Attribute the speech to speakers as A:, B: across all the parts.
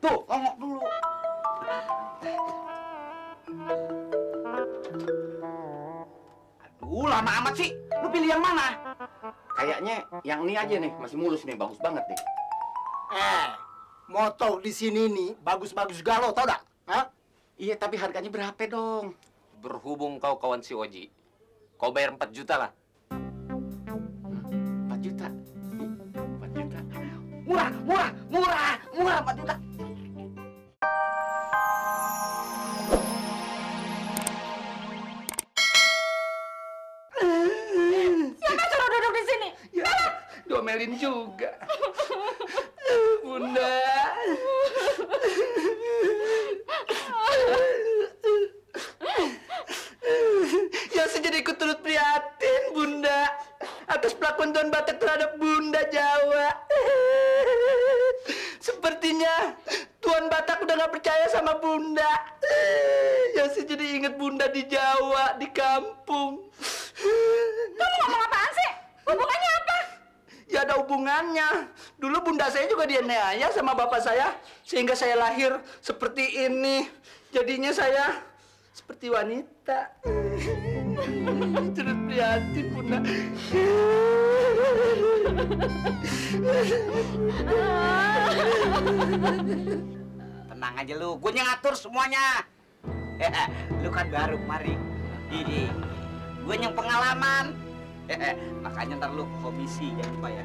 A: Tuh, ngongok dulu. Aduh, lama amat sih. Lu pilih yang mana? Kayaknya yang ini aja nih, masih mulus nih, bagus banget nih.
B: Motor di sini nih bagus-bagus galau, tau dak? Hah?
A: Iya, tapi harganya berapa dong?
C: Berhubung kau kawan si Oji, kau bayar 4 juta lah.
A: 4 juta. 4 juta. Murah, murah, murah, murah 4 juta.
D: Siapa suruh duduk di sini?
A: Ya, diomelin juga. Bunda. Ya, saya jadi ikut turut prihatin, Bunda, atas perlakuan Tuan Batak terhadap Bunda Jawa. Sepertinya Tuan Batak udah nggak percaya sama Bunda. Ya, saya jadi inget Bunda di Jawa, di kampung.
D: Kamu ngomong apaan sih? Hubungannya apa?
A: Ya, ada hubungannya. Dulu Bunda saya juga dianiaya sama bapak saya, sehingga saya lahir seperti ini. Jadinya saya seperti wanita. Turut prihatin, Bunda.
E: Tenang aja lu, gue ngatur semuanya. Lu kan baru kemari. Jadi, gue yang pengalaman. Makanya ntar lu komisi jangan lupa ya.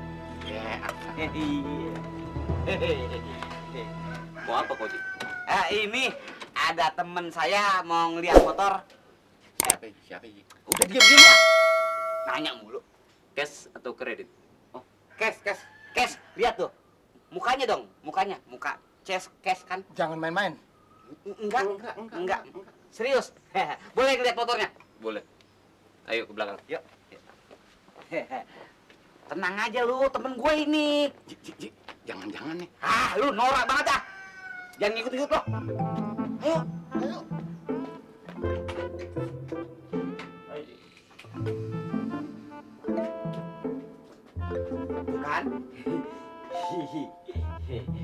C: Mau apa kau, Ji?
E: Ini ada temen saya mau ngeliat motor.
A: Siapa ini? Siapa ini?
E: Udah diam ya. Nanya mulu.
C: Cash atau kredit?
E: Oh, cash. Lihat tuh. Mukanya dong, mukanya. Muka cash kan.
B: Jangan main-main.
E: Enggak. Serius. Boleh ngeliat motornya?
C: Boleh. Ayo ke belakang.
E: Yuk. Tenang aja lu, temen gue ini.
A: Ji, jangan-jangan nih.
E: Lu norak banget dah. Jangan ngikut-ngikut lo. Ayo. Bukan?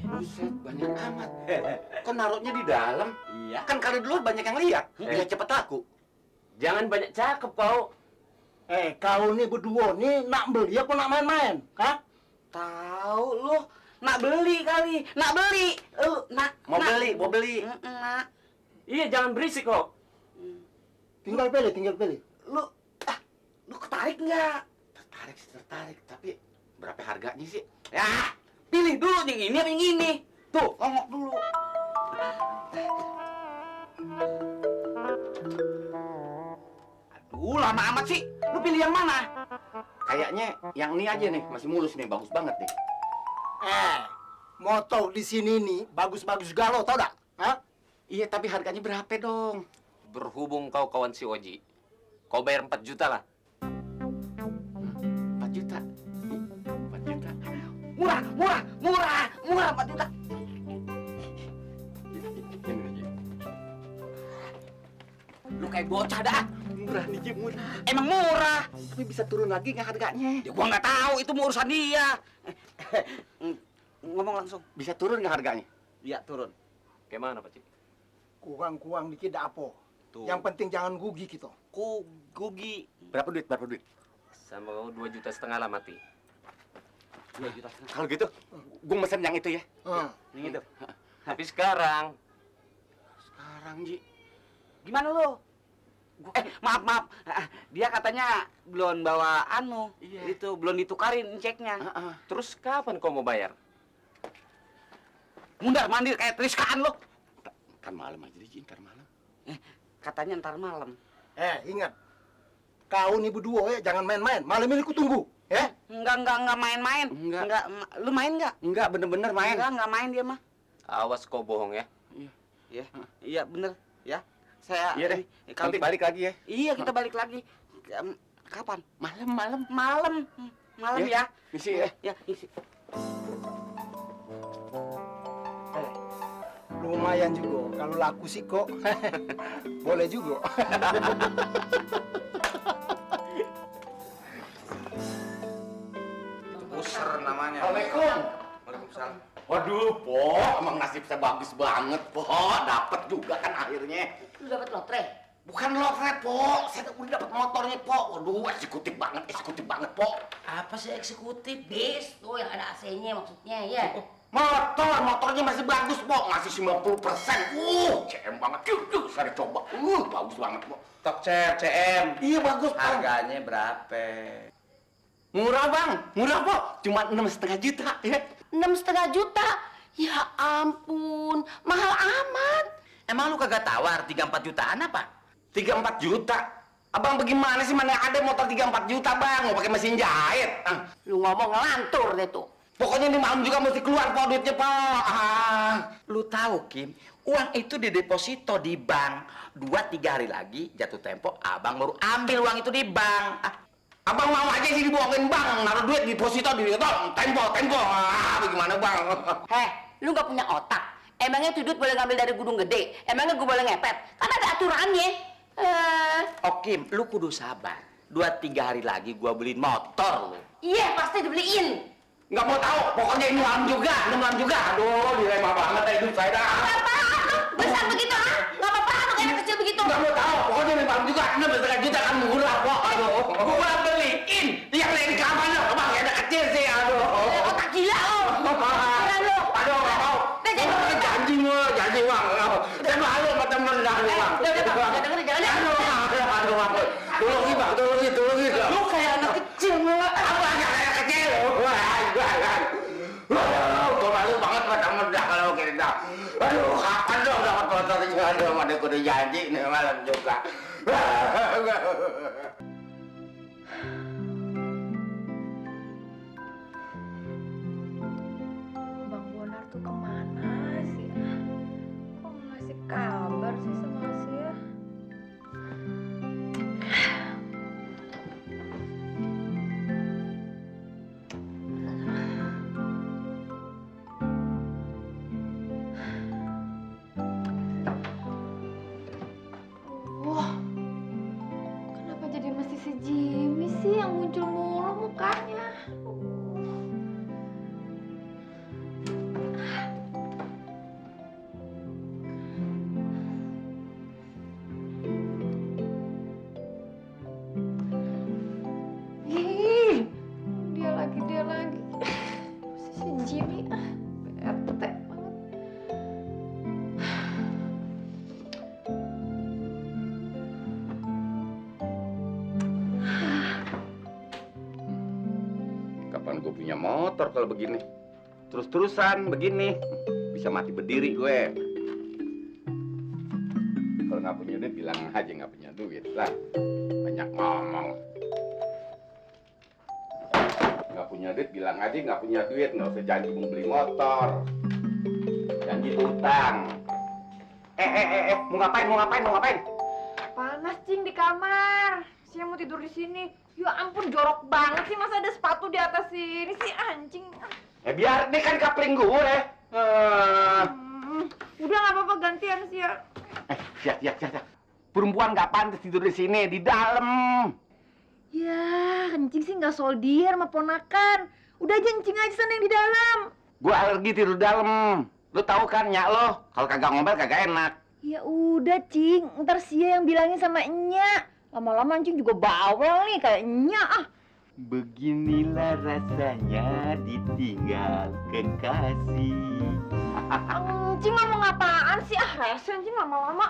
A: Buset, banyak amat. Kok naruhnya di dalam?
E: Iya.
A: Kan kali dulu banyak yang lihat. Biar cepet laku.
C: Jangan banyak cakep kau.
B: Kau nih berdua nih nak beli apa nak main-main? Hah?
E: Tahu lu, nak beli kali, nak beli.
A: Mau beli.
E: Nak.
C: Iya, jangan berisik kau.
B: Tinggal pilih.
E: Lu ketarik nggak?
A: Tertarik. Tapi berapa harganya sih?
E: Ya, pilih dulu yang ini apa yang ini.
A: Tuh, ngongok dulu. Aduh, lama amat sih. Lu pilih yang mana? Kayaknya yang ini aja nih, masih mulus nih, bagus banget nih.
B: Motor di sini nih bagus-bagus galau, tau dak? Hah?
A: Iya, tapi harganya berapa dong?
C: Berhubung kau kawan si Oji, kau bayar 4 juta lah.
A: 4 juta. 4 juta. Murah 4 juta.
E: Lu kayak bocah dah.
A: Murah nih, Ji, murah.
E: Emang murah.
A: Tapi bisa turun lagi nggak harganya?
E: Ya gua nggak tahu, itu mau urusan dia. Ngomong langsung.
A: Bisa turun nggak harganya?
E: Iya, turun.
C: Kayak mana, Pak Cik?
B: Kurang dikit dah apa.
E: Tuh.
B: Yang penting jangan gugi gitu.
E: Gugi.
A: Berapa duit?
C: Sama kau 2,5 juta lah mati.
E: 2 juta setengah.
A: Kalau gitu, gue mesen yang itu ya.
E: Yang itu.
C: Tapi sekarang,
A: Ji.
E: Gimana lu? Maaf. Dia katanya belum bawa
A: Iya.
E: itu belum ditukarin ceknya.
C: terus kapan kau mau bayar?
E: Mundar mandir kayak Triskaan lo.
A: Kan malam aja, Ji, ntar malam.
E: Katanya ntar malam.
B: Ingat. Kau nih berdua ya jangan main-main. Malam ini ku tunggu, ya?
E: Enggak main-main.
A: Enggak.
E: Lu main enggak?
A: Enggak, bener-bener main.
E: Enggak main dia mah.
C: Awas kau bohong ya.
E: Iya bener ya. Saya
A: Iya deh.
E: kalau
A: Nanti balik lagi ya.
E: Iya, kita balik lagi. Kapan?
A: Malam.
E: Malam ya.
A: Misi ya.
E: Ya, isi.
B: Lumayan juga. Kalau laku sih kok. Boleh juga.
E: Puser namanya.
A: Assalamualaikum.
E: Waalaikumsalam.
F: Waduh, Po, emang nasib saya bagus banget, Po. Dapat juga kan akhirnya.
D: Lu dapat lotre?
F: Bukan lotre, Po. Saya udah dapat motornya, Po. Waduh, eksekutif banget, Po.
D: Apa sih eksekutif? Bis tuh yang ada AC-nya maksudnya ya.
F: Motornya masih bagus, Po. Masih 90%. CM banget. Saya coba. Bagus banget, Po.
E: Tok CM.
F: Iya, bagus, Po.
E: Harganya berapa?
F: Murah, Bang. Murah, Po. Cuma 6,5 juta, ya.
D: 6,5 juta? Ya ampun, mahal amat.
E: Emang lu kagak tawar 3-4 jutaan apa?
F: 3-4 juta. Abang bagaimana sih, mana ada motor 3-4 juta, Bang? Mau pakai mesin jahit.
D: Lu ngomong ngelantur deh tuh.
F: Pokoknya ini malam juga mesti keluar, Po, duitnya, Po.
E: Lu tahu, Kim, uang itu dideposito di bank. 2-3 hari lagi jatuh tempo, abang baru ambil uang itu di bank.
F: Abang mau aja sih dibohongin, Bang. Naruh duit deposito di tempo. Bagaimana, Bang?
D: Lu nggak punya otak. Emangnya tuh duit boleh ngambil dari gunung gede? Emangnya gue boleh ngepet? Kan ada aturannya.
E: Oh, Kim, lu kudu sabar. 2-3 hari lagi gua beliin motor lu.
D: Iya, pasti dibeliin.
F: Nggak mau tahu. Pokoknya ini malam juga. Aduh, dilema banget dah hidup saya dah.
D: Nggak apa-apa, besar begitu, ah? Nggak apa-apa, anak kecil begitu.
F: Nggak mau tahu. Pokoknya ini malam juga. 6,5 juta kan murah, Po. Aduh, gua beliin. Yang lain kapan lo? Bang, ada kecil sih. Aduh.
D: Otak gila lo. Keren lo.
F: Aduh, nggak mau. Janji, Bang. Saya malu sama temen dah, Bang. Aduh, Bang. Tolongin, Bang.
D: Lu kayak anak kecil, Mak.
F: Apa kayak kecil? Gue malu banget sama temen dah kalau kayak dah. Aduh, kapan dong dapat motornya? Aduh, mana gue udah janji nih malam juga.
G: Bang Bonar tuh kemana sih? Kok nggak ngasih kabar sih sama Asia? Wah, kenapa jadi mesti si Jimmy sih yang muncul mulu mukanya? Ih, dia lagi. Si Jimmy, bete banget.
F: Kapan gue punya motor kalau begini? Terus-terusan begini. Bisa mati berdiri gue. Kalau nggak punya duit, bilang aja nggak punya duit lah. Banyak ngomong. Nggak punya duit, bilang aja nggak punya duit. Nggak usah janji mau beli motor. Janji itu utang. Mau ngapain?
G: Panas, Cing, di kamar. Saya mau tidur di sini. Ya ampun, jorok banget sih. Masa ada sepatu di atas sini sih, anjing.
F: Biar deh kan kapling gue.
G: Udah nggak apa-apa, gantian sih ya.
F: Siap. Perempuan nggak pantas tidur di sini, di dalam.
G: Ya, kencing sih nggak soldier sama ponakan. Udah aja kencing aja sana yang di dalam.
F: Gue alergi tidur dalam. Lu tahu kan, nyak lo, kalau kagak ngomel kagak enak.
G: Ya udah, Cing. Ntar Sia yang bilangin sama Enya. Lama-lama Cing juga bawel nih kayak Enya ah.
F: Beginilah rasanya ditinggal kekasih.
G: Cing ngomong apaan sih? Ah, rese Cing lama-lama.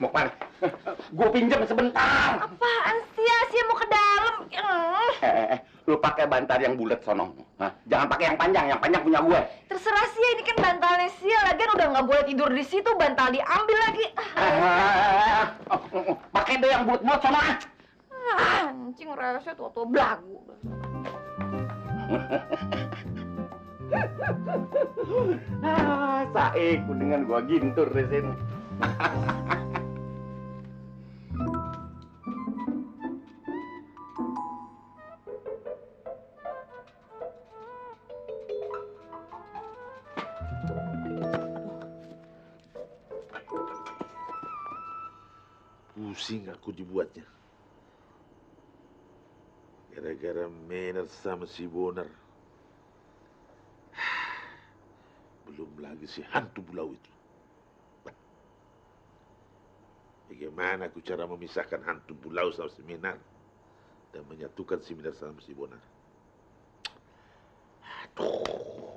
F: Mau kemana? Gue pinjam sebentar.
G: Apaan sih? Sia mau ke dalam.
F: Lu pakai bantal yang bulat sono. Jangan pakai yang panjang punya gue.
G: Terserah Sia, ini kan bantalnya Sia. Lagian udah nggak boleh tidur di situ, bantal diambil lagi.
F: Pakai deh yang bulat sono.
G: Cing rese tuh belagu.
F: Saik dengan gua gintur di sini.
H: Pusing aku dibuatnya. Gara-gara Maynard sama si Bonar. Belum lagi si hantu bulau itu. Bagaimana aku cara memisahkan hantu bulau sama si Minar dan menyatukan si Minar sama si Bonar? Aduh.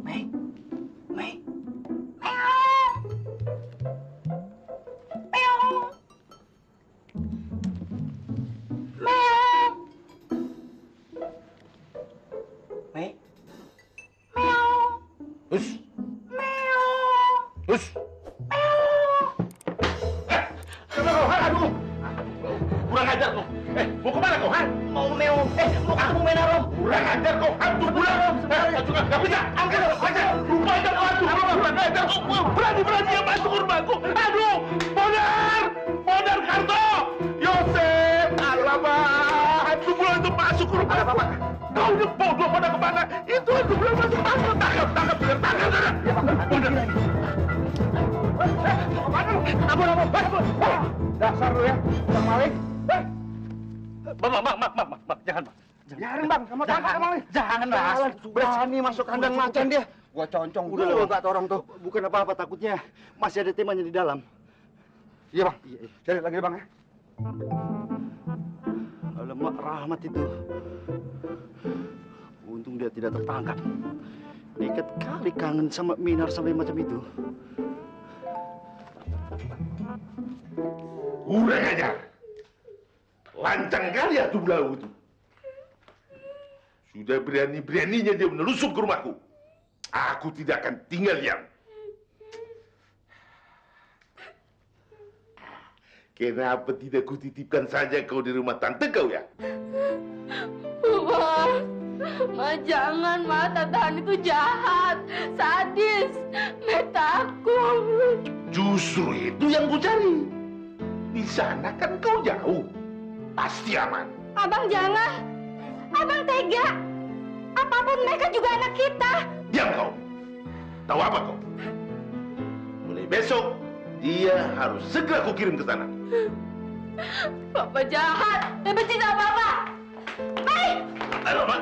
E: Mei, Mei, Mei,
H: Hus. Hus. Aduh. Kurang ajar kau. Mau kemana kau, ha?
E: mau meong, mau ketemu Menarom.
H: Kurang ajar kau, hantu bulau. Juga nggak bisa. Ajar, rupanya kau hantu. Kurang ajar kau. Berani-beraninya masuk ke rumahku. Aduh, Bonar Karto, Yosef, alamak, hantu bulau itu masuk ke rumah. Apa? Kau ini bodoh pada kemana? Itu hantu bulau masuk. Tangkap. Bonar. Ampun.
B: Dasar lu ya, Bang Malik.
E: Bang, jangan, Bang.
B: Biarin Bang, sama tangkap Bang Malik.
E: Jangan, Bang.
B: Berani masuk kandang macan dia. Gua concong
E: Udah,
B: dulu
E: Bang.
B: kata orang tuh.
I: Bukan apa-apa, takutnya masih ada temanya di dalam.
B: Iya Bang, cari lagi Bang ya.
I: Alamak, Rahmat itu. Untung dia tidak tertangkap. Nekat kali kangen sama Minar sampai macam itu.
H: Kurang ajar. Lancang kali hantu bulau itu. Sudah berani-beraninya dia menelusup ke rumahku. Aku tidak akan tinggal diam. Kenapa tidak kutitipkan saja kau di rumah tante kau ya?
G: Ma, jangan, Ma. Tante Hani itu jahat, sadis. Ma, takut.
H: Justru itu yang ku cari. Di sana kan kau jauh. Pasti aman.
G: Abang jangan. Abang tega. Apapun mereka juga anak kita.
H: Diam kau. Tahu apa kau? Mulai besok, dia harus segera ku kirim ke sana.
G: Papa jahat. Dia benci sama Papa. Baik.
H: Ayo, Mak.